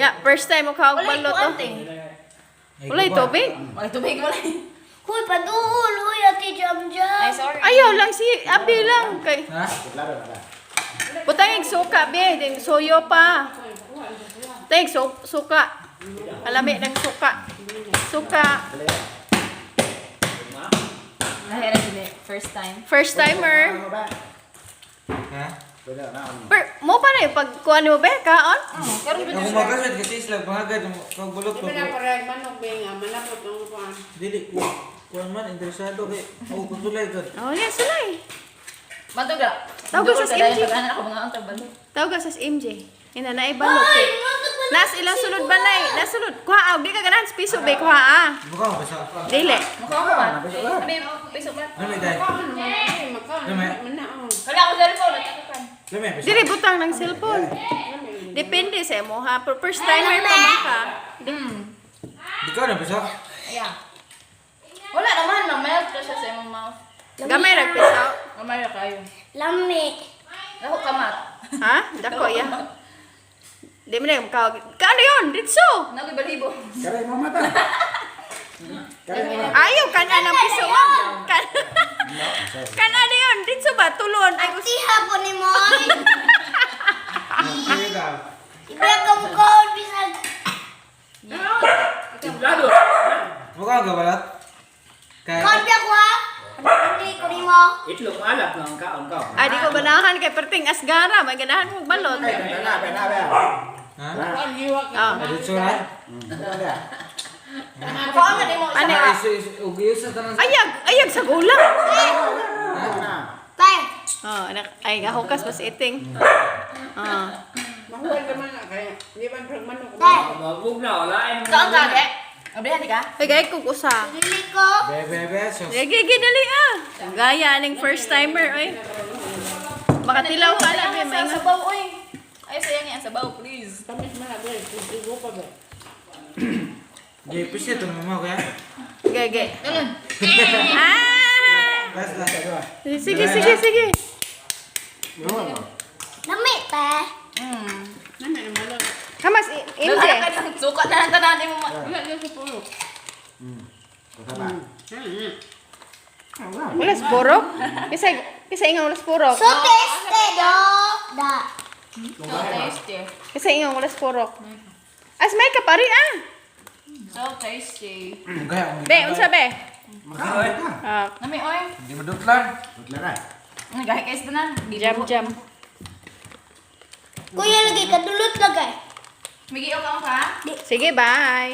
Yeah, first time mo kaog Walay balot kuan oh. te. Walay tubig. Walay tubig, walay. Huy, paduol! Huy, Ate Jam Jam! Ay, sorry. Ayaw lang si Abi lang kay. Ha? Butang suka be, din soyo pa. Thank so suka. Alami ng suka. Suka. Nahira sila. First time. First timer. Ha? Per, mo pa na yung pagkuha mo be, kaon? Oh, karon ba Ako magasad kasi sila bahagad kag bulok Di ba na parang manok ba nga, malapot ang kuan. Dili ko. Kuan man interesado kay ako kutulay gud. Oh, yeah, sulay. Mantog ra. Tawag ka sa MG. Pag ako mga ang tabalo. Tawag ka sa MJ. Ina na balot eh. Nas ilang sulod balay, nas sulod. Kuha ah, di ka ganahan sa piso be, kuha ah. Buka ko sa. Dili. Mukha ko man. Abi, piso man. Lami dai. Kaon man, ay, makaon Lami. man na oh. Wala ako cellphone, nagkakakan. Lami bisa. Dili butang ng cellphone. Depende sa imo ha. Pero first timer pa man ka. Di ka na bisa. Yeah. Wala naman, ma-melt ka siya sa imong mouth. Gamay ra piso. Gamay ra kayo. Lami! Dako kamat. Ha? Dako ya. Di mo na yung kaog. Kaano yun? Ditso! Nagoy balibo. Karay mo mata. Karay mo mata. Ayaw, kana ng piso. Wag. Kana na yun. Ditso ba? Tulon. Ay, Ati hapon ni mo ay! Sige ka. Iba ka mo kaon bisag! Buka ka balat. Kay Kaon biya ko ha? Hindi ko ni mo. Itlog maalat na ang kaon ka. Ay, di ko ganahan kay perting asgara. May ganahan mo balot. Ay, na, na, na. Ha? Kuan giwa ka. Ah. Dito na. Mukha man nimo isa. Ano? Ay, isu sa tanan. Ayag, ayag sa gulang. Tay! Oh, anak, ay, gahukas mas iting. Oh. Mahuwal ka man na kaya. Di ba parang manok? Tay! Mabug na wala ay Kaon ka ge. Abrihan di ka? Ay, gay kog usa. Dili ko! Be be be so. Sige, sige, dali ah. Gaya ning first timer, oy. Makatilaw ka lang, eh, Sa may sabaw oy. Ay sayang ang sabaw, please. Tamis man na ba, tugo pa ba? Di pisi to mo kaya. Gay, gay. Ganun. Ah! Basta. Sige, sige, sige. Lami, te! Nami ang balot. Hamas, MJ. Suka na lang tanan nimo. Wala dyan sa pulok. Wala sa purok? Kisa, kisa ingang wala sa purok. So tasty do! Da! So tasty. Kisa ingang wala sa purok. As may kapari ah. So tasty. Kaya. Be, unsa be? Makaon ka. Ah, Nami oy. Di madutlan. Utla na. Nagahi kay sa tanan. jam jam. Kuya lagi, kadulot lagi. Migio ka ka? Sige, bye.